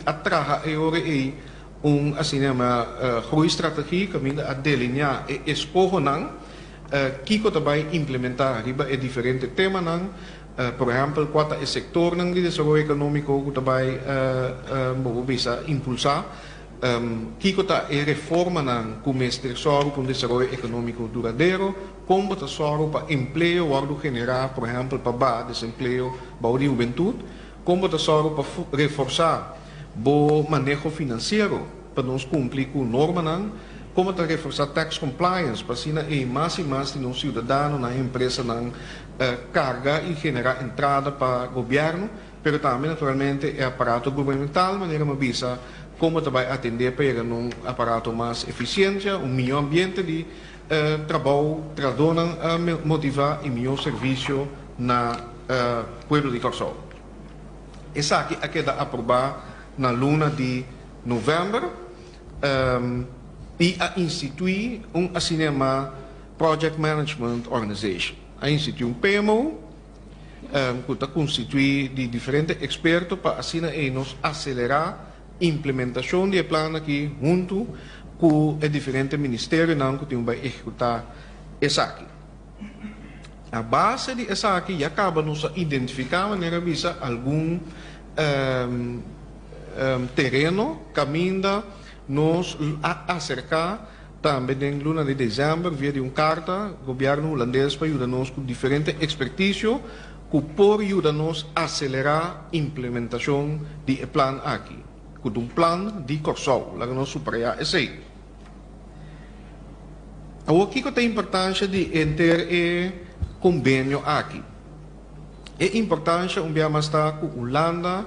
A traha e ora ei un asina yama groeistrategie kaminda a delineá e eskohonan kiko ta bai implementá riba e diferente temanan. Por ehèmpel, kua ta e sektornan di desaroyo ekonómiko ku ta bai bo por bisa impulsá? Kiko ta e reformanan ku mester sòru pa un desaroyo ekonómiko duradero? Kon bo ta sòru pa empleo wòrdu generá, por ehèmpel pa baha desempleo bou di hubentut? Kon bo ta sòru pa reforsá bo maneho finansiero pa nos kumpli ku normanan? Kon bo ta reforsá tax compliance pa asina ei mas i mas di nos siudadanonan i empresanan karga i generá entrada pa gobièrnu? Pero tambe naturalmente e aparato gubernamental, manera mi a bisa, kon bo ta bai atendé pa yega na un aparato mas efisiensia, un mihó ambiente di trabou, trahadónan motivá i mihó servisio na pueblo di Kòrsou. Esaki a keda aprobá na luna di novèmber i a instituí un asina yamá Project Management Organization. A instituí un PMO. ku ta konstituí di diferente eksperto pa asina ei nos aselerá implementashon di e plan aki huntu ku e diferente ministerionan ku tin bai ehekutá esaki. A base di esaki ya kaba nos a identifiká manera bisa algun tereno kaminda nos a aserká Tambe den luna di desèmber via di un karta gobièrnu hulandes pa yuda nos ku diferente ekspertisio ku por yuda nos aselerá implementashon di e plan aki, ku ta un plan di Kòrsou. Laga nos suprayá esei. Awor kiko ta e importansha di henter e kombenio aki? E importansha un bia mas ta ku Hulanda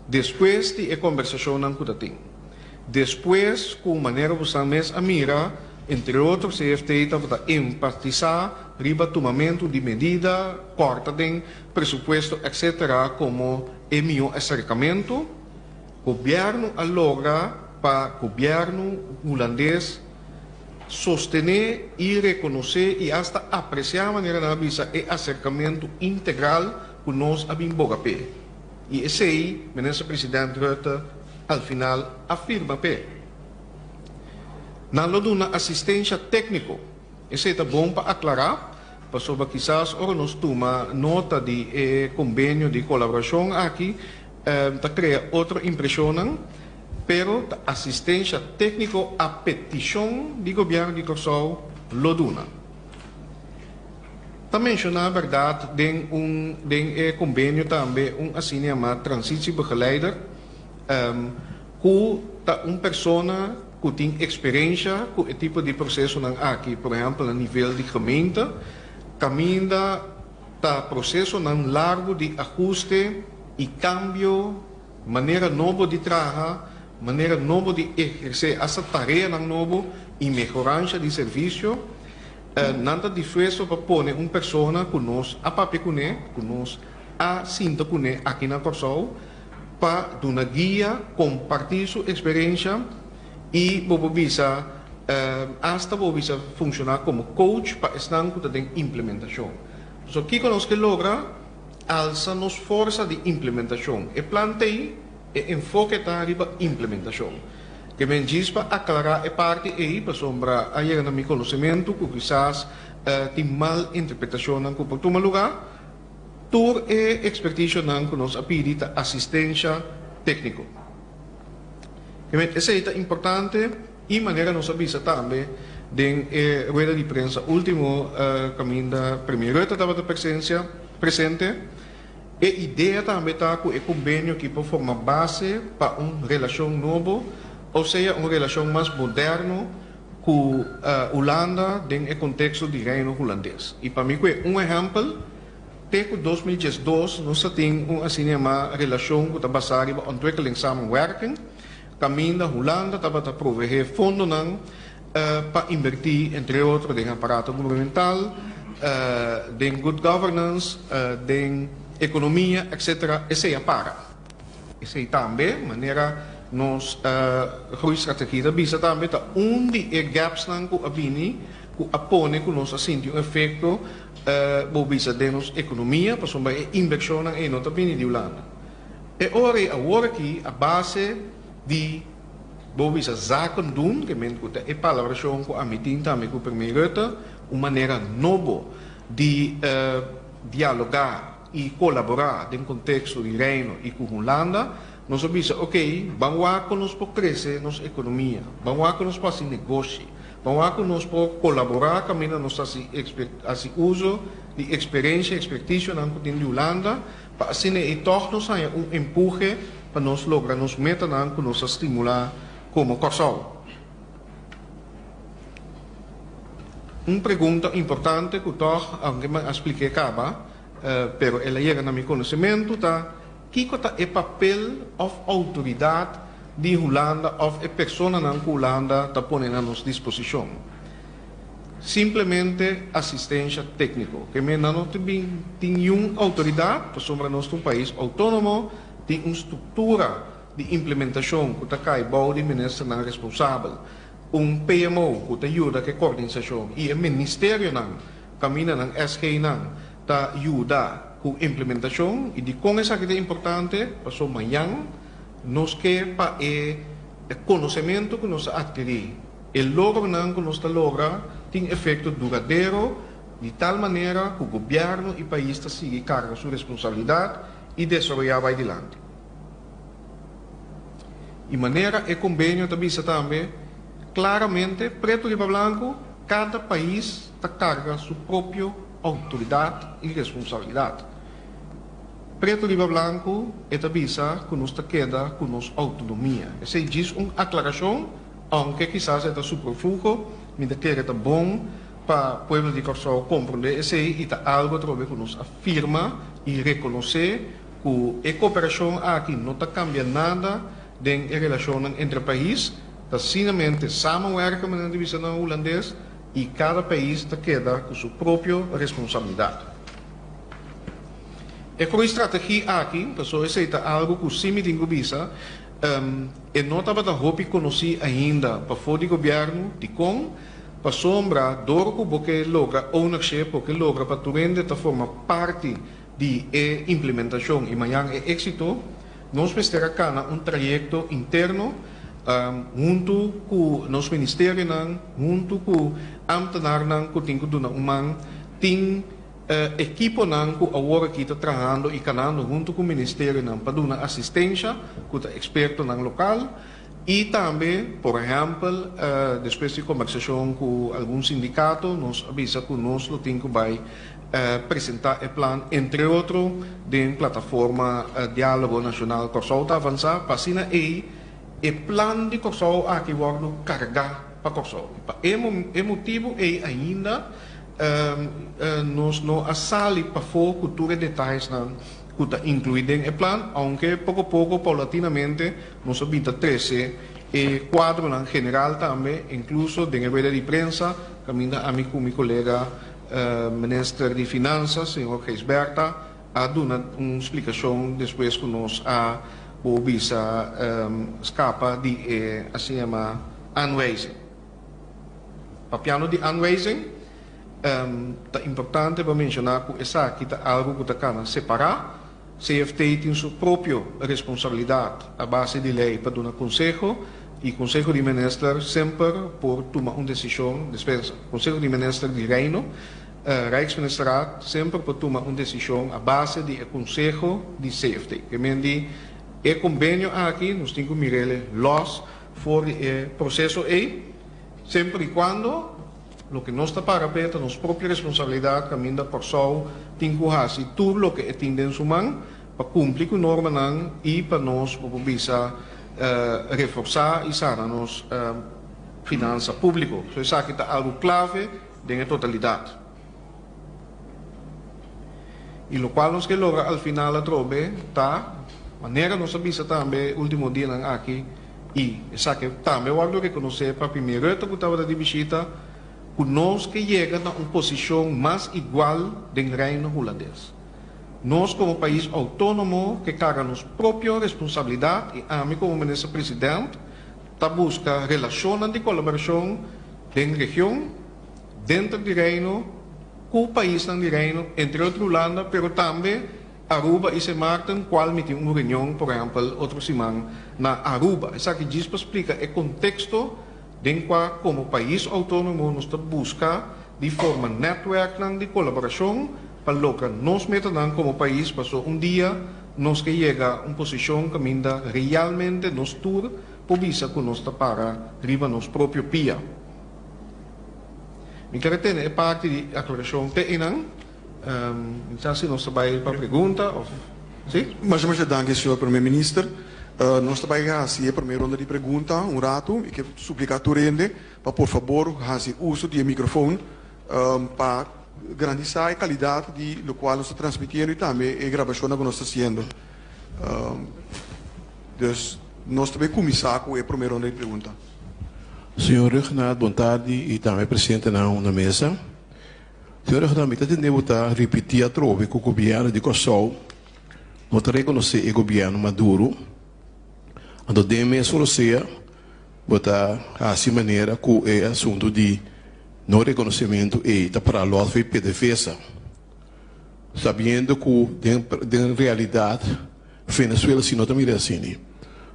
despues di e kombersashonnan ku ta tin. Despues ku manera ku san mes a mira, entre otro CFT tabata enfatisá riba tumamentu di medida, kòrta den presupuesto etc. Komo e mihó aserkamentu, gobièrnu a logra pa gobièrnu hulandes sostené i rekonosé i asta apresiá manera nan a bisa e aserkamentu integral ku nos a bin boga p'e. I esei Minister President Rutte al final a firma p'e. Nan lo duna asistensha tékniko. Esei ta bon pa aklará, pasobra kisas ora nos tuma nota di e kombenio di kolaborashon aki ta krea otro impreshonnan, pero ta asistensha tékniko a petishon di Gobièrnu di Kòrsou lo duna. Ta menshoná bèrdat den un den e kombenio tambe un asina yamá transitiebegeleider, ku ta un persona ku tin eksperensha ku e tipo di prosesonan aki, por ehèmpel na nivel di gemeente, kaminda ta prosesonan largu di ahuste i kambio, manera nobo di traha, manera nobo di ehersé asta tareanan nobo i mehoransha di servisio. Nan ta dispuesto pa pone un persona ku nos a papia kuné, ku nos a sinta kuné aki na Kòrsou, pa duna guia, kompartí su eksperensha i bo por bisa asta bo bisa funshoná komo coach pa esnan ku ta den implementashon. So kiko nos ke logra? Alsa nos forsa di implementashon. E plan t'ei, e enfoke ta riba implementashon. Ke men djis pa aklará e parti ei pasobra a yega na mi konosementu ku kisas tin mal interpretashonnan ku por tuma lugá. Tur e ekspertisionan ku nos a pidi ta asistensha tékniko. Ke men esei ta importante i manera nos a bisa tambe den e rueda di prensa último kaminda Premier Rutte tabata presensia presente. E idea tambe ta ku e kombenio aki por forma base pa un relashon nobo, o sea un relashon mas moderno ku Hulanda den e konteksto di Reino Hulandes. I pa mi ku e un ehèmpel, te ku 2012 nos ta tin un asina yamá relashon ku ta basá riba ontwikkelingssamenwerking, kaminda Hulanda tabata proveé fondonan pa inbertí entre otro den aparato gubernamental, den good governance, den ekonomia, etcetera, esei a para. Esei tambe, manera nos groeistrategie ta bisa tambe, ta un di e gapsnan ku a bini ku a pone ku nos a sinti un efekto bo bisa den nos ekonomia, pasobra e inbershonnan ei no ta bini di Hulanda. E ora ei awor aki a base di bo bisa zaken doen, ke men ku ta e palabrashon ku ami tin tambe ku Premier Rutte, un manera nobo di dialogá i kolaborá den konteksto di Reino i ku Hulanda, nos a bisa oke, ban wak ku nos por krese nos ekonomia, ban wak ku nos por hasi negoshi, ban wak ku nos por kolaborá kaminda nos ta hasi hasi uso di eksperensia, ekspertisionan ku tin di Hulanda, Pa asina ei tòg nos haña un empuhe pa nos logra nos metanan ku nos a stimulá komo Kòrsou. Un pregunta importante ku tòg, aunke mi a splik'é kaba, pero el a yega na mi konosementu ta, kiko ta e papel òf outoridat di Hulanda òf e personanan ku Hulanda ta pone na nos disposishon? Simplemente asistensha tékniko. Ke men nan no ta bin tin niun outoridat pasobra nos ta un pais outónomo, tin un struktura di implementashon ku ta kai bou di ministernan responsabel, un PMO ku ta yuda ku e koordinsashon i e ministerionan kaminda nan SG-nan ta yuda ku implementashon. I dikon esaki ta importante? Pasobra mañan nos ke pa e konosementu ku nos a atkirí, E logronan ku nos ta logra tin efekto duradero di tal manera ku gobièrnu i pais ta sigui karga su responsabilidat i desaroyá bai dilanti. I manera e kombenio ta bisa tambe klaramente, pretu riba blanku, kada pais ta karga su propio outoridat i responsabilidat. Pretu riba blanku e ta bisa ku nos ta keda ku nos outonomia. Esei djis un aklarashon. Aunke kisas e ta superfluo, mi ta kere ta bon pa pueblo di Kòrsou komprondé esei i ta algu atrobe ku nos a firma i rekonosé ku e koperashon aki no ta kambia nada den e relashonnan entre pais, ta sinamente samenwerken manera di bisa na hulandes i kada pais ta keda ku su propio responsabilidat. E groeistrategie aki, pasobra esei ta algu ku si mi tin ku bisa, E no tabata hopi konosí ainda pafó di gobièrnu. Dikon? Pasobra dor ku bo ke logra ownership, bo ke logra pa tur hende ta forma parti di e implementashon i mañan e éksito, nos mester a kana un trayekto interno huntu ku nos ministerionan, huntu ku ámtenarnan ku tin ku duna un man. Tin. E ekiponan ku awor aki ta trahando i kanando huntu ku ministerionan pa duna asistensha ku ta ekspertonan lokal i tambe por ehèmpel despues di kombersashon ku algun sindikato nos a bisa ku nos lo tin ku bai presentá e plan entre otro den plataforma Diálogo Nashonal Kòrsou ta avansá pa asina ei e plan di Kòrsou aki wòrdu kargá pa Kòrsou. I pa e motibu ei ainda Nos no a sali pafó ku tur e detayesnan ku ta inkluí den e plan, ounke poko poko, paulatinamente, nos a bin ta trese e kuadronan general tambe, inkluso den e rueda di prensa kaminda ami ku mi kolega Minister di Finansa, señor Gijsbertha, a duna un splikashon despues ku nos a por bisa skapa di e asina yamá aanwijzing. Papiando di aanwijzing, ta importante pa menshoná ku esaki ta algu ku ta kana separá. CFT tin su propio responsabilidat a base di lei pa duna konseho i Konseho di Minister semper por tuma un desishon, despensa, Konseho di Minister di Reino, Rijksministerraad, semper por tuma un desishon a base di e konseho di CFT. Ke men di e kombenio aki nos tin ku mir'el lòs For di e proseso ei, semper i kuando, loke nos ta para p'e ta nos propio responsabilidat kaminda Kòrsou tin ku hasi tur loke e tin den su man pa kumpli ku normanan i pa nos, bo por bisa, reforsá i sana nos finansa públiko. So esaki ta algu klave den e totalidat. I lokual nos ke logra al final atrobe ta, manera nos a bisa tambe último dianan aki, i esaki tambe wòrdu rekonosé pa Premier Rutte ku tabata di bishita, ku nos ke yega na un posishon mas igual den Reino Hulandes. Nos komo pais outónomo ke karga nos propio responsabilidat i ami komo Minister President ta buska relashonnan di kolaborashon den region, Denter di Reino, ku paisnan di Reino, entre otro Hulanda, pero tambe Aruba i Sint Maarten, kual mi tin un reunion, por ehèmpel, otro siman na Aruba. Esaki djis pa splika e konteksto den kua komo pais outónomo nos ta buska di forma nètwèrknan di kolaborashon pa logra nos metanan komo pais paso un dia nos ke yega un posishon kaminda realmente nos tur por bisa ku nos ta para riba nos propio pia. Mi kere tene e parti di aklarashon te einan. Mi sa si nos ta bai pa pregunta of si? Masha masha danki señor Primer Minister. Nos ta bai hasi e primer ronda di pregunta un ratu. Mi ke suplika tur hende pa por fabor hasi uso di e microfoon pa garantisa e calidad di locual nos ta transmitiendo y tambe e grabacionnan cu nos ta haciendo. Dus nos ta bai cuminsa cu e primer ronda di pregunta. Señor Rhuggenaath, bon tardi y tambe presidentenan na mesa. Señor Rhuggenaath, mi ta tende bo ta ripiti atrobe cu gobierno di Corsou no ta reconoce e gobierno Maduro. Anto den mes orosea bo ta haci manera cu e asunto di no reconocemento ey ta para los for PDVSA, sabiendo cu den realidad Venezuela si no ta mira asina.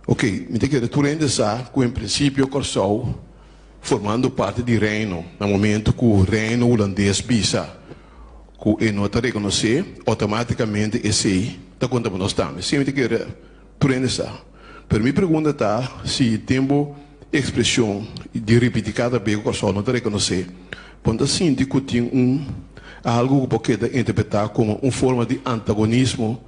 Ok, mi ta kere tur hende sa cu en principio Corsou formando parti di Reino na momento cu Reino Hulandes bisa cu e no ta reconoce, automaticamente esey ta conta pa nos tambe. Si mi ta kere tur hende sa. Pero mi pregunta ta si den bo expresion di ripiti cada be cu Corsou no ta reconoce, bo no ta sinti cu tin un algo cu por keda interpreta como un forma di antagonismo?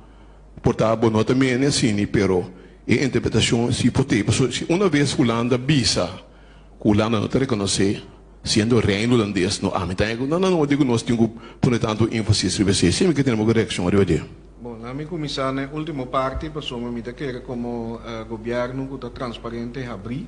Por ta bo no ta mene asini, pero e interpretacion si por te. Pasobra si una vez Hulanda bisa cu Hulanda no ta reconoce, siendo Reino Hulandes, no ami ta no no no digo nos tin cu pone tanto enfasis riba esey. Si mi ke tene bo reaccion riba dje. Bon, na mi cuminsa na e ultimo parti, pasobra mi ta kere como gobierno cu ta transparente habri,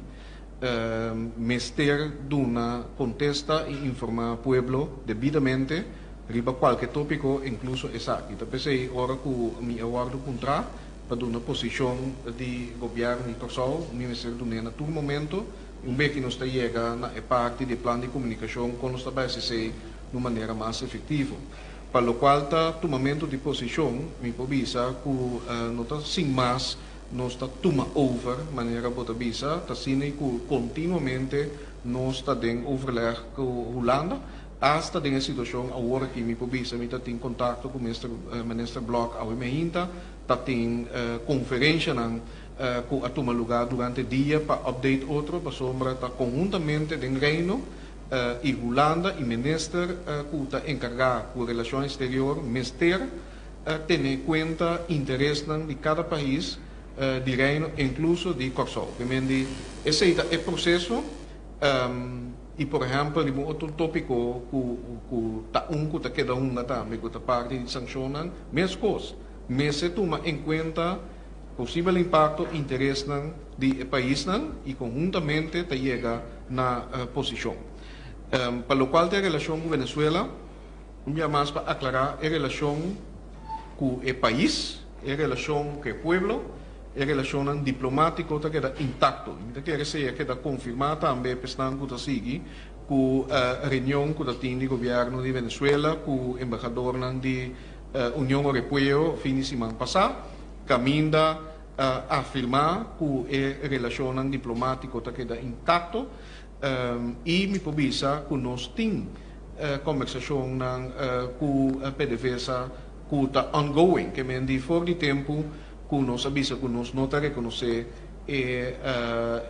mester duna contesta y informa pueblo debidamente riba cualke topico, incluso esaki. Ta p'esey ora cu mi a wordo puntra pa duna posicion di gobierno di Corsou, mi mester dun'e na tur momento. Un beki nos ta yega na e parti di e plan di comunicacion con nos ta bay haci esey di un manera mas efectivo. Pa locual ta tumamento di posicion, mi por bisa cu no ta sin mas nos ta tuma over, manera bo ta bisa, ta asina cu continuamente nos ta den overleg cu Hulanda, hasta den e situacion awor aki mi por bisa mi ta tin contacto cu Minister Minister Blok awe meinta, ta tin conferencianan cu a tuma lugar durante dia pa update otro, pasobra ta conhuntamente den Reino y Hulanda y Minister cu ta encarga cu relacion exterior mester tene kuenta interesnan di kada pais di Reino, inkluso di Kòrsou. Di esei ta e proseso i por ehèmpel riba un otro tópiko ku ku ta un ku ta keda hunga tambe ku ta parti di sanshonnan, meskos mester tuma en kuenta posibel impakto interesnan di e paisnan i konhuntamente ta yega na posishon. Pa lokual ta e relashon ku Venezuela, Un bia mas pa aclara e relacion cu e pais, e relacion cu e pueblo, e relacionnan diplomatico ta keda intacto. Y mi ta kere esey a keda confirma tambe p'esnan cu ta sigui cu reunion cu ta tin di gobierno di Venezuela cu embahadornan di Union Europeo fin di siman pasa, caminda a afirma cu e relacionnan diplomatico ta keda intacto. Y mi por bisa cu nos tin combersacionnan cu PDVSA cu ta ongoing, ke men di for di tempo cu nos a bisa cu nos no ta reconoce e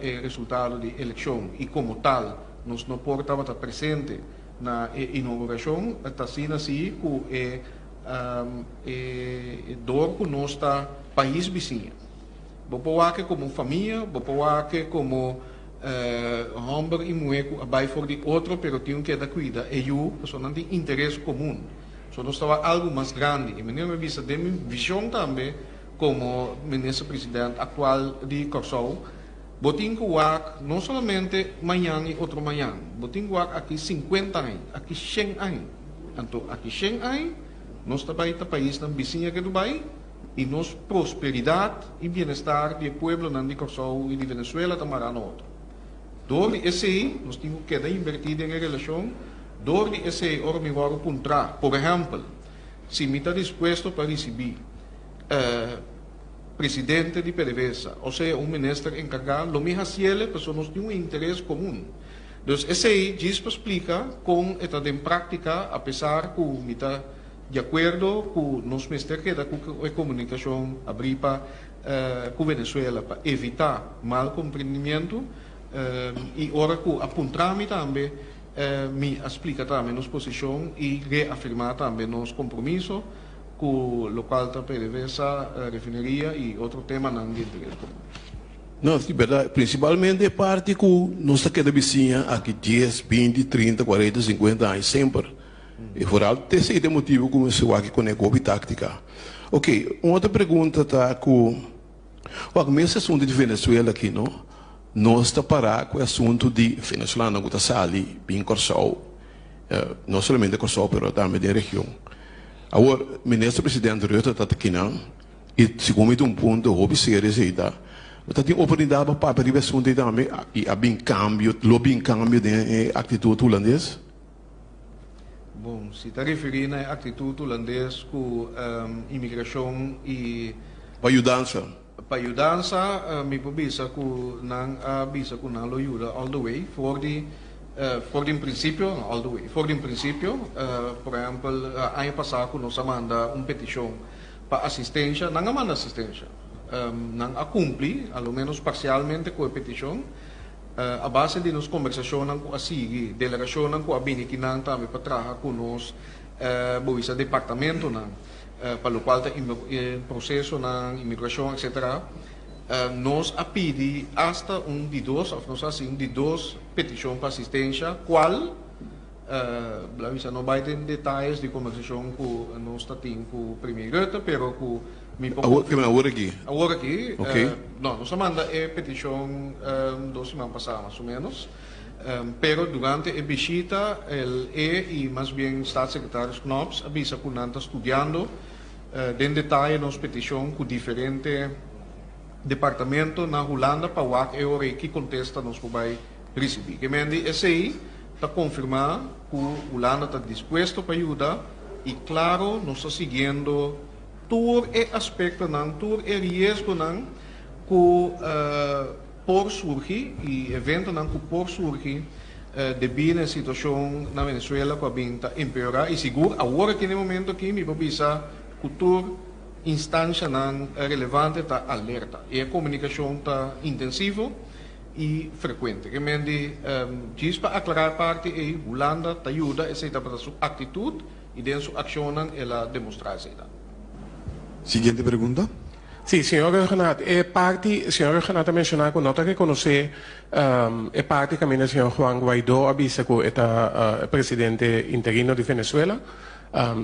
e resultado di eleccion y como tal nos no por tabata presente na e inauguracion, ta asina si cu e e door cu nos ta pais bisiña. Bo por wak e como famia, bo por wak e como Homber i muhé ku a bai for di otro pero tin un keda kuida e yu pasobra nan tin interes komun. So nos ta wak algu mas grandi. I manera mi a bisa den mi vishon tambe komo minister president aktual di Kòrsou, bo tin ku wak no solamente mañan i otro mañan, bo tin ku wak aki sinkuenta aña, aki shen aña. Anto aki shen aña nos ta bai ta paisnan bisiña ke Dubai. I nos prosperidat i bienestar di e pueblonan di Kòrsou i di Venezuela ta mará na otro. Dor di esei nos tin ku keda invertí den e relashon. Dor di esei ora mi wòrdu puntrá, por ehèmpel, si mi ta dispuesto pa risibí. Presidente di PDVSA o sea un minister enkargá lo mi hasiele pasobra nos tin un interes komun. Dus esei djis pa splika kon e ta den práktika apesar ku mi ta di akuerdo ku nos mester keda ku e komunikashon abrí pa ku Venezuela pa evitá mal komprendimientu i ora ku a puntra mi tambe mi a splika tambe nos posishon i reafirmá tambe nos kompromiso ku lokual ta PDVSA, refineria i otro temanan di interes komun. No, si berdad. Principalmente e parti cu nos ta keda bisiña aki dies, binti, trinta, cuarenta, cincuenta aña semper. E vooral te esey ta e motibo cu mester wak e cone cu hopi tactica. Ok, un otro pregunta ta cu, wak mes asunto di Venezuela aki no, nos ta para cu e asunto di venezolanonan cu ta sali bin Corsou, no solamente Corsou pero tambe den region. Awor, Minister President Rutte ta ta kinan y segun mi ta un punto hopi serio esey ta, bo ta tin oportunidad pa papia riba e asunto ey tambe y a bin cambio, lo bin cambio den e actitud Hulandes? Bon, si ta referi na e actitud Hulandes cu imigracion y. Pa yudansa. Pa yudansa, mi por bisa cu nan a bisa cu nan lo yuda all the way, for di for di un principio, no all the way, for di un principio, por ehempel aña pasa cu nos a manda un peticion pa asistencia, nan a manda asistencia, nan a cumpli, a lo menos parcialmente cu e peticion, a base di nos combersacionnan cu a sigui, delegacionnan cu a bini kinan tambe pa traha cu nos, bo bisa departamentonan. Pa lokual ta prosesonan, imigrashon etcetera, nos a pidi asta un di dos òf nos a hasi un di dos petishon pa asistensha kual la bisa no bai den detayes di kombersashon ku nos ta tin ku Premier Rutte pero ku mi por Awor ke awor aki? Awor aki no nos a manda e petishon dos siman pasá mas o menos. Pero durante e bishita el e y mas bien Staatssecretaris Knops a bisa cu nan ta studiando den detaye nos peticion cu diferente departamento na Hulanda pa wak e ora y ki contesta nos por bay ricibi. Ke men di esey ta confirma cu Hulanda ta dispuesto pa yuda y claro nos ta siguiendo tur e aspectonan, tur e riesgonan cu por surgi y eventonan cu por surgi debi na e situacion na Venezuela cu a bin ta empeora y sigur awor aki na e momento aki mi por bisa cu tur instancianan relevante ta alerta y e comunicacion ta intensivo y frecuente. Ke men di djis pa aclara e parti ey Hulanda ta yuda esey tabata su actitud y den su accionnan el a demostra esey ta. Siguiente pregunta. Sí, señor Rhuggenaath, e parti, señor Rhuggenaath a menciona cu no ta reconoce e parti caminda señor Juan Guaidó a bisa cu e ta e presidente interino di Venezuela.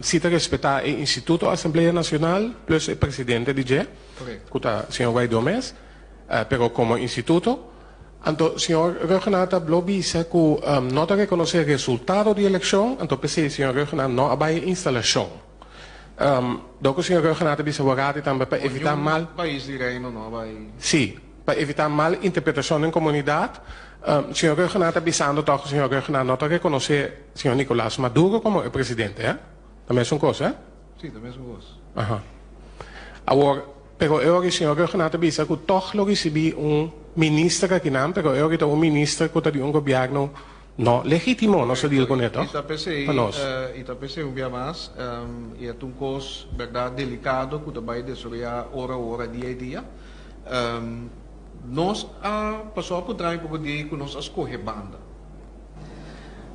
Si ta respeta e instituto Asamblea Nacional plus e presidente di dje, cu ta señor Guaidó mes, pero como instituto. Anto señor Rhuggenaath a blo bisa cu no ta reconoce resultado di eleccion, anto p'esey señor Rhuggenaath no a bay e instalacion. Dor ku señor Rhuggenaath a bisa Warati tambe pa evitá mal. Niun pais di Reino no a bai. Sí, pa evitá mal interpretashon den komunidat, señor Rhuggenaath ta bisando tòg ku señor Rhuggenaath no ta rekonosé señor Nicolas Maduro komo e presidente, eh? Ta mesun kos, eh? Sí, ta mesun kos. Aha. Awor, pero e ora señor Rhuggenaath a bisa ku tòg lo risibí un minister akinan, pero e ora ta un minister ku ta di un gobièrnu No legitimo nos a deal con e toch? I ta p'esei, Pa nos. i ta p'esei un bia mas, i e ta un kos bèrdat delikado ku ta bai desaroyá ora ora, dia i dia. Nos a pasó a puntra mi poko di ku nos a skohe banda.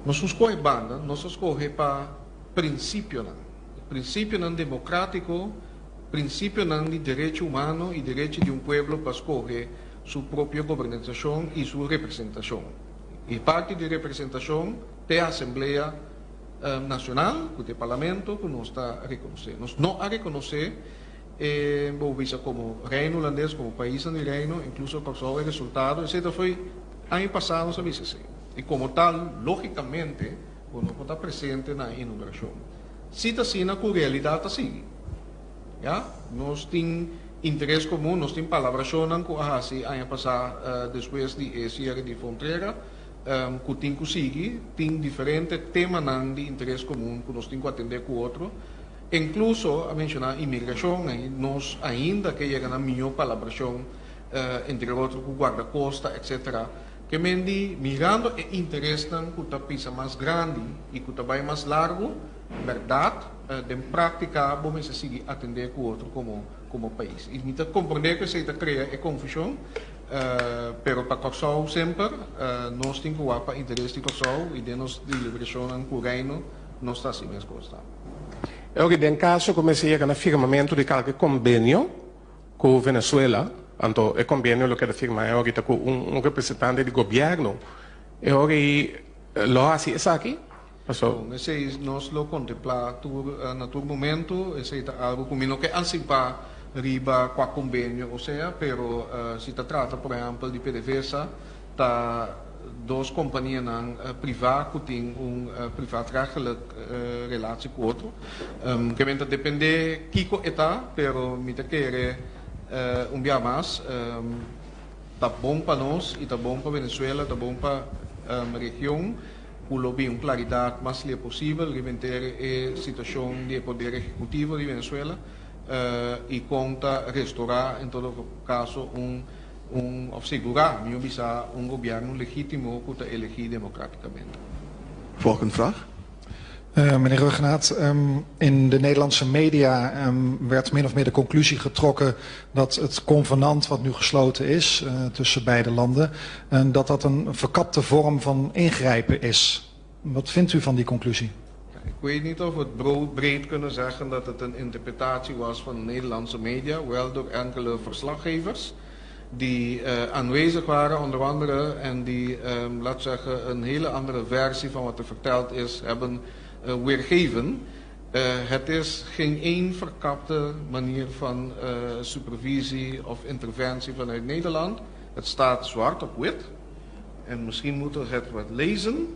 Nos no skohe banda, nos a skohe pa prinsipionan. Prinsipionan demokrátiko, prinsipionan di derecho humano i derecho di un pueblo pa skohe su propio gobernasashon i su representashon. E parti di representashon t'e Asamblea Nacional, ku t'e Parlamento ku nos ta rekonosé. Nos no a rekonosé e bo bisa komo Reino Hulandes, komo paisnan di Reino, inkluso Kòrsou, e resultado esei ta foi aña pasá nos a bisa esei. I komo tal, lógikamente, bo no por ta presente na e inaugurashon. Si ta asina ku realidat ta sigui. Ya, nos tin interes komun, nos tin palabrashonnan ku a hasi aña pasá despues di e siere di frontera ku tin ku sigui. Tin diferente temanan di interes komun ku nos tin ku atendé ku otro. Inkluso a menshoná imigrashon, nos ainda ke yega na mihó palabrashon entre otro ku guardakosta etc. Ke men di mirando e interesnan ku ta pisa mas grandi i ku ta bai mas largu, bèrdat den práktika bo mester sigui atendé ku otro komo komo pais. I mi ta komprendé ku esei ta krea e konfushon, pero pa Kòrsou semper nos tin ku wak pa interes di Kòrsou i den nos deliberashonnan ku Reino nos ta hasi meskos tambe. Oke, den kaso ku mester yega na firmamentu di kalke kombenio ku Venezuela, anto e kombenio lo keda firmá e ora ta ku un representante di gobièrnu, e ora ei lo hasi esaki? Paso. Bon, esei nos lo kontemplá tur na tur momentu, esei ta algu ku mi no ke ansipá riba kua kombenio o sea, pero si ta trata por ehèmpel di PDVSA, Ta dos kompanianan privá ku tin un privaatrechtelijk relatie ku otro. Ke men ta dependé kiko e ta, pero mi ta kere un bia mas ta bon pa nos i ta bon pa Venezuela, ta bon pa region ku lo bin un klaridat mas lie posibel riba henter e situashon di e poder ehekutivo di Venezuela i kon ta restorá en todo kaso un Un of sigurá, mihó bisá, un gobièrnu legítimo ku ta elegí demokratikamente. Volgende vraag. Meneer Rhuggenaath, in de Nederlandse media werd min of meer de conclusie getrokken dat het convenant wat nu gesloten is tussen beide landen, dat dat een verkapte vorm van ingrijpen is. Wat vindt u van die conclusie? Ik weet niet of we het breed kunnen zeggen dat het een interpretatie was van de Nederlandse media, wel door enkele verslaggevers die aanwezig waren onder andere en die, laat zeggen, een hele andere versie van wat er verteld is hebben weergeven. Het is geen één verkapte manier van supervisie of interventie vanuit Nederland. Het staat zwart op wit en misschien moeten we het wat lezen.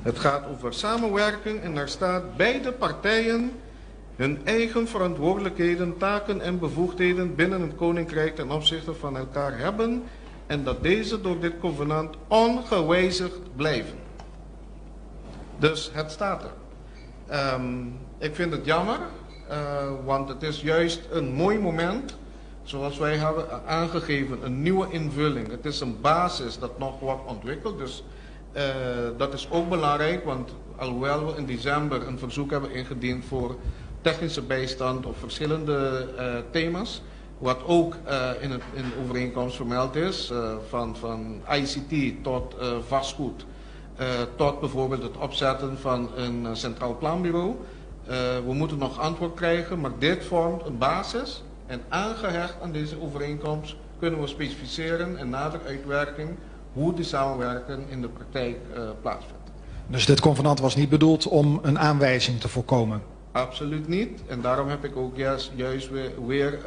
Het gaat over samenwerken en daar staat beide partijen hun eigen verantwoordelijkheden, taken en bevoegdheden binnen het Koninkrijk ten opzichte van elkaar hebben en dat deze door dit convenant ongewijzigd blijven. Dus het staat er. Ik vind het jammer, want het is juist een mooi moment, zoals wij hebben aangegeven, een nieuwe invulling. Het is een basis dat nog wordt ontwikkeld, dus dat is ook belangrijk, want alhoewel we in december een verzoek hebben ingediend voor technische bijstand op verschillende thema's, wat ook in de overeenkomst vermeld is, van ICT tot vastgoed, tot bijvoorbeeld het opzetten van een centraal planbureau. We moeten nog antwoord krijgen, maar dit vormt een basis en aangehecht aan deze overeenkomst kunnen we specificeren en nader uitwerken hoe die samenwerking in de praktijk plaatsvindt. Dus dit convenant was niet bedoeld om een aanwijzing te voorkomen? Absoluut niet. En daarom heb ik ook juist weer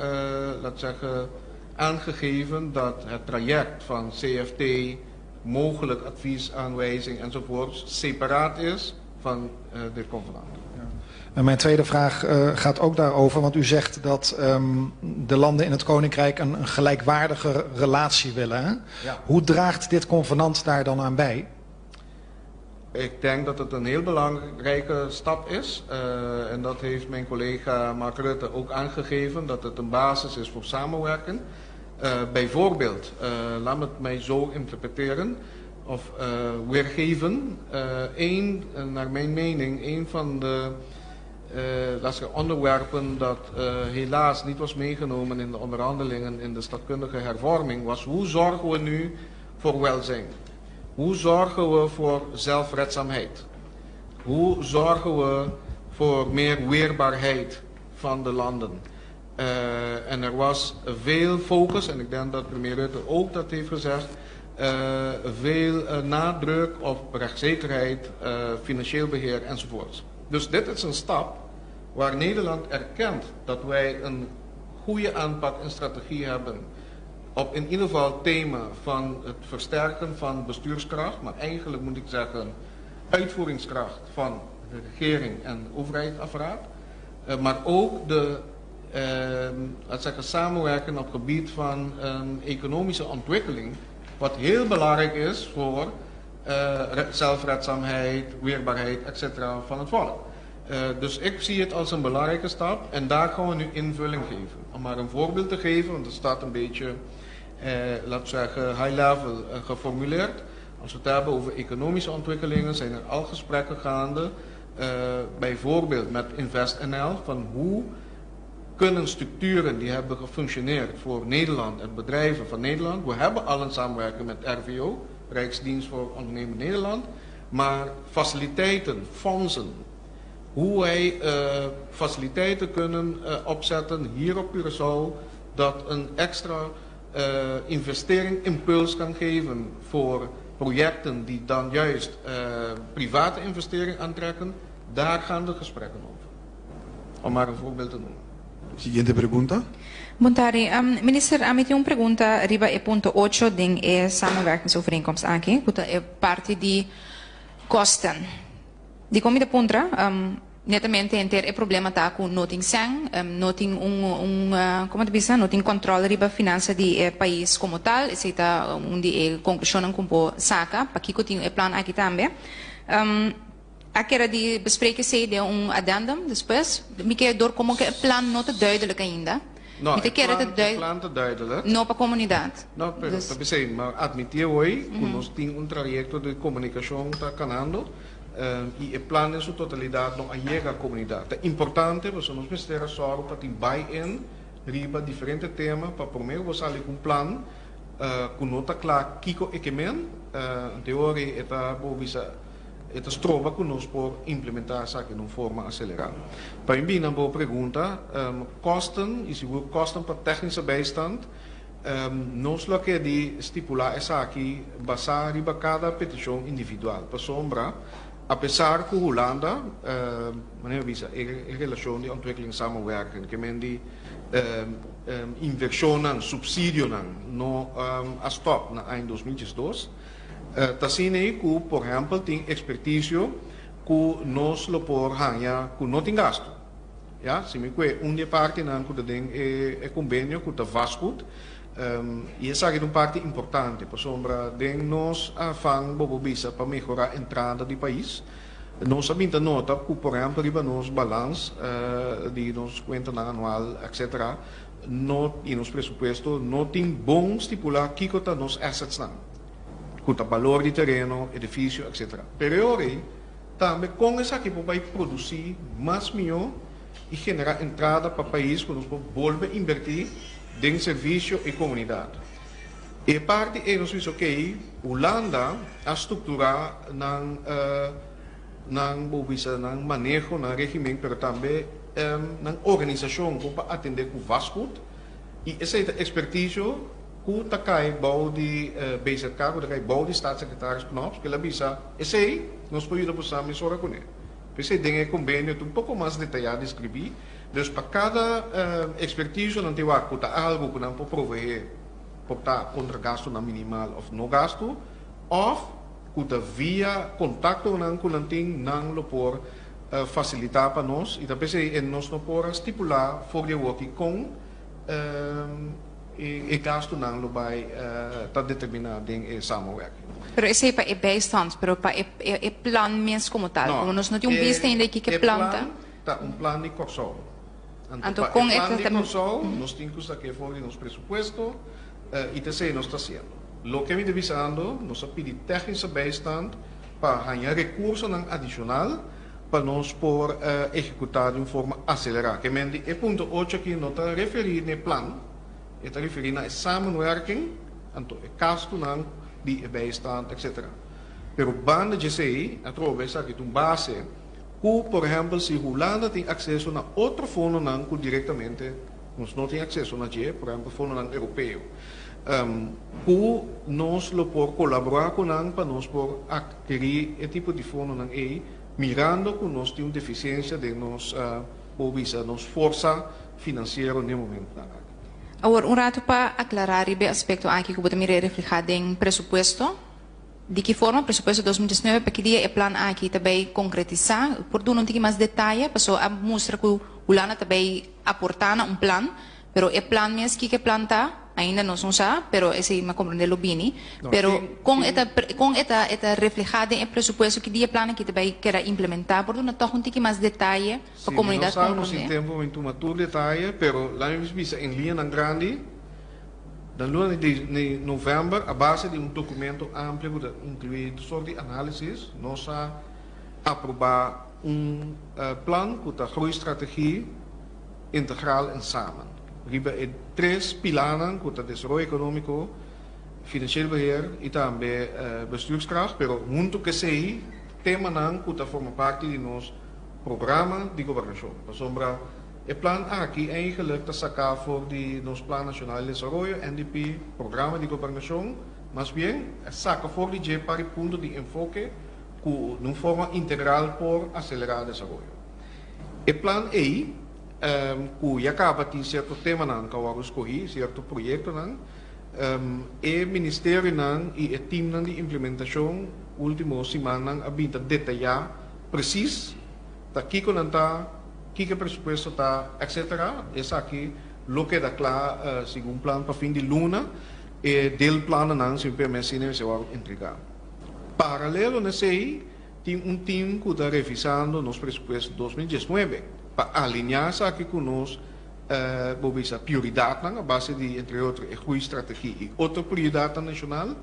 laat zeggen, aangegeven dat het traject van CFT, mogelijk adviesaanwijzing enzovoort, separaat is van dit convenant. Ja. En mijn tweede vraag gaat ook daarover, want u zegt dat de landen in het Koninkrijk een gelijkwaardige relatie willen. Hè? Ja. Hoe draagt dit convenant daar dan aan bij? Ik denk dat het een heel belangrijke stap is. En dat heeft mijn collega Mark Rutte ook aangegeven, dat het een basis is voor samenwerken. Bijvoorbeeld, laat het mij zo interpreteren of weergeven. Naar mijn mening, een van de laat zeggen, onderwerpen dat helaas niet was meegenomen in de onderhandelingen in de stadkundige hervorming was: hoe zorgen we nu voor welzijn? Hoe zorgen we voor zelfredzaamheid? Hoe zorgen we voor meer weerbaarheid van de landen? En er was veel focus, en ik denk dat premier Rutte ook dat heeft gezegd, veel nadruk op rechtszekerheid, financieel beheer enzovoort. Dus dit is een stap waar Nederland erkent dat wij een goede aanpak en strategie hebben op in ieder geval thema van het versterken van bestuurskracht, maar eigenlijk moet ik zeggen uitvoeringskracht van de regering en overheidsapparaat, maar ook de laat zeggen, samenwerken op het gebied van economische ontwikkeling, wat heel belangrijk is voor zelfredzaamheid, weerbaarheid, et cetera van het volk. Dus ik zie het als een belangrijke stap en daar gaan we nu invulling geven. Om maar een voorbeeld te geven, want het staat een beetje, laten we zeggen, high level geformuleerd. Als we het hebben over economische ontwikkelingen, zijn er al gesprekken gaande, bijvoorbeeld met InvestNL, van hoe kunnen structuren die hebben gefunctioneerd voor Nederland en bedrijven van Nederland. We hebben al een samenwerking met RVO, Rijksdienst voor Ondernemen Nederland, maar faciliteiten, fondsen, hoe wij faciliteiten kunnen opzetten hier op Curaçao, dat een extra investering impuls kan geven voor projecten die dan juist private investering aantrekken, daar gaan de gesprekken over. Om maar een voorbeeld te noemen. Siguiente pregunta. Bon tardi. Minister, ami tin un pregunta riba e punto 8 den e samenwerkingsovereenkomst aki, ku ta e parti di kosten. Dikon mi ta puntra, netamente henter e problema ta ku no tin sèn, no tin un komo ta bisa, no tin kòntròl riba finansa di e pais komo tal. Esei ta un di e konklushonnan ku por saka pakiko tin e plan aki tambe. A keda di bespreken esei den un addendum despues. Mi ke dor komo ke e plan no ta duidelijk ainda. No, Mi ta e kere ta plan, e duid plan ta duidelijk. No pa komunidat. No, pero Dus ta p'esei, ma admití awor ku nos tin un trayekto di komunikashon ta kanando i e plan den su totalidat no a yega komunidat. Ta importante pasobra nos mester a sòru pa tin buy-in riba diferente tema pa promé ku bo sali ku un plan ku no ta kla kiko e ke men, anteori e ta bo bisa e ta stroba ku nos por implementá esaki den un forma aselerá. Pa mi bini na bo pregunta, kosten i sigur kosten pa technische bijstand, nos lo ke di stipulá esaki basá riba kada petishon individual. Pasobra apesar ku Hulanda, manera mi bisa, e relashon di ontwikkelingssamenwerking, ke men di invershonnan, supsidionan no a stòp na aña 2012. Ta asina ei ku, por ehèmpel, tin ekspertisio ku nos lo por haña ku no tin gastu. Ya, si mi kue un di e partinan ku ta den e kombenio ku ta vastgoed, i esaki ta un parti importante pasobra den nos afan bo por bisa pa mehorá entrada di pais, nos a bin ta nota ku por ehèmpel riba nos balans di nos kuentanan anual etcetera no i nos presupuesto no tin bon stipulá kiko ta nos assetsnan, ku ta balor di tereno, edifisio etcetera. Pero e ora ei tambe kon esaki por bai produsí mas mihó i generá entrada pa pais ku nos por bolbe inbertí den servisio i komunidat. E parti ei nos bisa okey, Hulanda a strukturá nan nan bo bisa nan maneho, nan regimen pero tambe nan organisashon kon pa atendé ku vastgoed i esei ta ekspertisio ku ta kai bou di BZK, ku ta kai bou di Staatssecretaris Knops, ku el a bisa esei nos por yuda boso mesora kuné. P'esei den e kombenio ta un poko mas detayá deskribí. Dus pa kada ekspertisio nan tin wak ku ta algu ku nan por proveé, por ta kontra gastunan minimal òf no gastu, òf ku ta via kontaktonan ku nan tin nan lo por fasilitá pa nos. I ta p'esei e nos no por a stipulá for di awoki kon e gastunan lo bai ta determiná den e samenwerking. Pero esei pa e bijstand, pero pa e plan mes komo tal, komo nos no tin un bista ainda di kiko e plan ta. E plan ta un plan di Kòrsou. Anto Anto pa kon e e plan ta di ta Kòrsou nos tin ku sak'é for di nos presupuesto i ta esei nos ta hasiendo. Loke mi ta bisando, nos a pidi technische bijstand pa haña rekursonan adishonal pa nos por ehekutá di un forma aselerá. Ke men di e punto ocho aki no ta referí na e plan, e ta referí na e samenwerking, anto e gastunan di e bijstand, etcetera. Pero banda dje esei, atrobe esaki ta un base ku, por ehèmpel, si Hulanda tin akseso na otro fondonan ku direktamente nos no tin akseso na dje, por ehèmpel fondonan europeo, ku nos lo por kolaborá ku nan pa nos por atkerí e tipo di fondonan ei, mirando ku nos tin un defisiensia den nos, por bisa, nos forsa finansiero n'e momentunan aki. Awor, un ratu pa aklará riba e aspekto aki ku bo ta mira e reflehá den presupuesto. Di ki forma presupuesto 2019 pa ki dia e plan aki ta bay konkretisá? Por duna un tiki mas detaye? Pasobra a mustra ku Hulanda ta bay aportá na un plan. Pero e plan mes, kiko e plan ta, ainda nos no sa, pero esei mi a komprondé lo bini. No, Pero tin, kon tin e ta kon e ta e ta reflehá den e presupuesto ki dia e plan aki ta bai keda implementá? Por duna tòg un tiki mas detaye pa Si, mi no komunidat sa, nos tin komprondé. tempu pa mi tuma tur detaye, pero laat mi bisa en liñanan grandi, den luna di di novèmber a base di un dokumento amplio ku ta inkluí tur sort di análisis, nos a aprobá un plan ku ta Groeistrategie Integral en Samen riba e tres pilanan ku ta desaroyo ekonómiko, financieel beheer i tambe bestuurskracht, pero huntu ku esei temanan ku ta forma parti di nos programa di gobernashon. Pasobra e plan aki eigenlijk ta saká for di nos Plan Nashonal di Desaroyo, NDP, programa di gobernashon, mas bien a saka for di dje par di punto di enfoke ku den un forma integral por aselerá desaroyo. E plan ei, ku ya kaba tin sierto temanan ku a wòrdu skohí, sierto proyektonan, e ministerionan i e timnan di implementashon último simannan a bin ta detayá presis ta kiko nan ta, kiko e presupuesto ta, etcetera. Esaki lo keda kla segun plan pa fin di luna. E deelplannan simplemente asina mester wòrdu entregá. Paralelo na esei, tin un team ku ta revisando nos presupuesto 2019 pa alineá esaki ku nos, bo bisa, prioridatnan a base di entre otro e groeistrategie i otro prioridatnan nashonal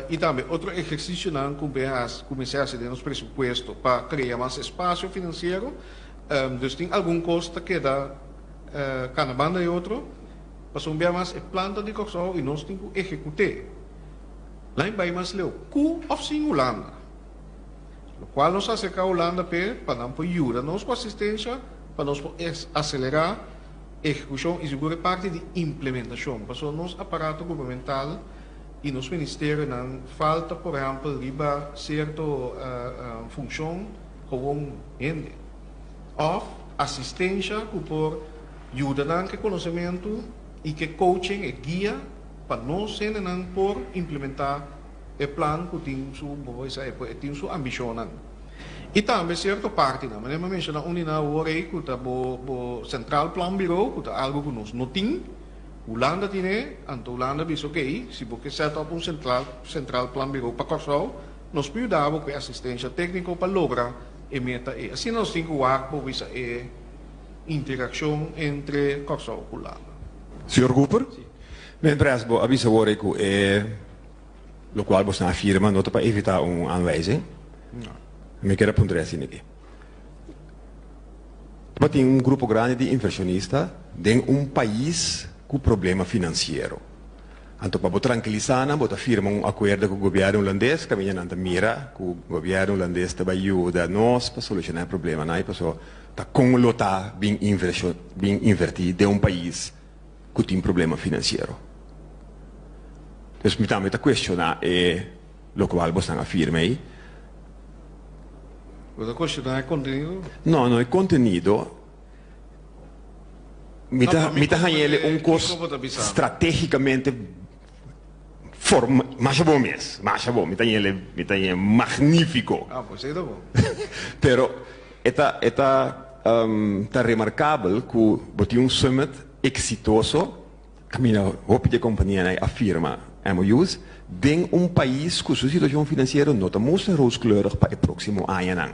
i tambe otro ehersisionan ku ku mester hasi den nos presupuesto pa krea mas espasio finansiero. Dus tin algun kos ta keda kana banda di otro pasobra un bia mas e plan ta di Kòrsou i nos tin ku ehekut'é. Lain bai mas leu ku òf sin Hulanda. Lokual nos a aserká Hulanda p'e pa nan por yuda nos ku asistensha pa nos por aselerá ehekushon i sigur e parti di implementashon. Pasobra nos aparato gubernamental i nos ministerionan falta por ehèmpel riba sierto funshon gewoon hende òf asistensha ku por yuda nan ku e konosementu i ku e coaching, e guia pa nos hendenan por implementá e plan ku tin su, bo por bisa, e tin su ambishonnan. I tambe sierto partinan, manera mi a menshoná un di nan awor ei ku ta bo bo Centraal Planbureau ku ta algu ku nos no tin, Hulanda tin e, anto Hulanda a bisa okey, si bo ke set up un centraal Centraal Planbureau pa Kòrsou, nos por yuda bo ku e asistensha tékniko pa logra e meta ei. Asina nos tin ku wak bo bisa e interakshon entre Kòrsou ku Hulanda. Señor Cooper? Mientras bo a bisa awor ei ku e lokual bo stan a firma no ta pa evitá un aanwijzing, mi kier a puntra asina aki. Tabatin un grupo grandi di invershonista den un pais ku problema finansiero. Anto pa bo trankilisá nan bo ta firma un akuerdo ku gobièrnu hulandes kaminda nan ta mira ku gobièrnu hulandes ta bai yuda nos pa solushoná e problemanan ei pasobra ta kon lo ta bin invershon bin invertí den un pais ku tin problema finansiero. Dus mi tambe ta kuestioná e lokual bosnan a firma ei. Bo ta kuestioná e kontenido? No, no e kontenido. Mi ta mi ta haña el un kos stratégikamente forma masha bon mes, masha bon. Mi ta haña el mi ta haña magnífiko. Ah, pues ei ta bon. Pero e ta e ta ta remarkabel ku bo tin un summit eksitoso kaminda hopi di e kompanianan a firma MOU's den un pais ku su situashon finansiero no ta mustra rooskleurig pa e próksimo añanan.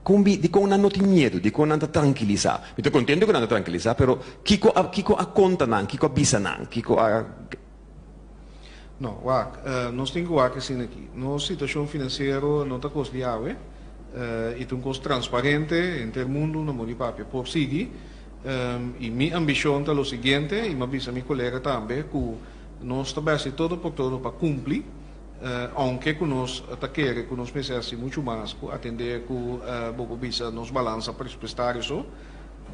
Kon bi, dikon nan no tin miedu? Dikon nan ta trankilisá? Mi ta kontentu ku nan ta trankilisá, pero kiko a kiko a konta nan? Kiko a bisa nan? Kiko a. No, wak, nos tin ku wak asina aki. Nos situashon finansiero no ta kos di awe, i ta un kos transparente, henter mundu na modi papia por sigui. I mi ambishon ta lo siguiente, i mi a bisa mi kolega tambe, ku nos ta bèsti todo por todo pa kumpli, ounke ku nos ta kere ku nos mester hasi muchu mas ku atendé ku bo por bisa nos balansa presupuestario so.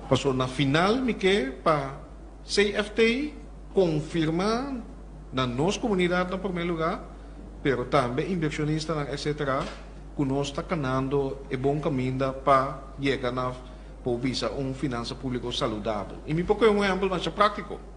Pasobra na final mi ke pa CFT konfirmá na nos komunidat na promé lugá, pero tambe inbershonistanan etcetera, ku nos ta kanando e bon kaminda pa yega na por bisa un finansa públiko saludabel. I mi por kohe un ehèmpel masha práktiko.